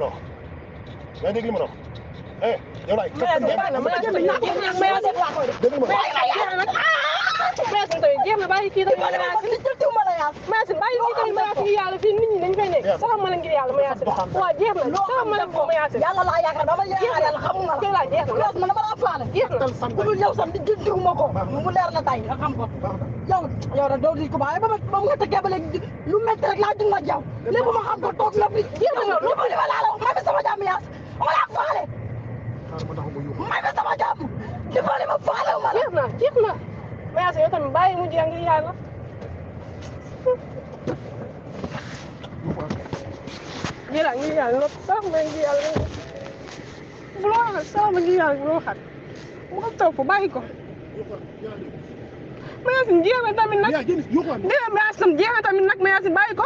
wax yaa dégg li ma wax yow laay jéem a bàyyi kii tamit Mayacine bàyyi kii tamit Mayacine yàlla fii nit ñi dañ fay nekk sax ma la ngir yàlla Mayacine waaw jeex na sax ma la ko Mayacine yàlla laa yaakaar dama yaakaar yàlla xamul nga kii laa jeex na man dama laa faale jeex na ku dul yow sax di jëndiwu ma ko mu leer na tey nga xam ko yow rek doo di ko bàyyi ba mu nga tëggee ba léegi lu métti rek laa dund ak yow lépp ma xam ko toog na fi jeex na lu ma laa la wax may ma sama jàmm yaa ma laa faale may ma sama jàmm dimbali ma faale ma la jeex na Mayacine yow tamit bàyyi mu jeex ngir yàlla jërëjëf ngir yàlla noppi sax ma ngir yàlla bu loo waxal sax ma ngir yàlla bu loo waxal bu ko topp bàyyi ko Mayacine jeex na tamit nag déedéet Mayacine jeex na tamit nag Mayacine bàyyi ko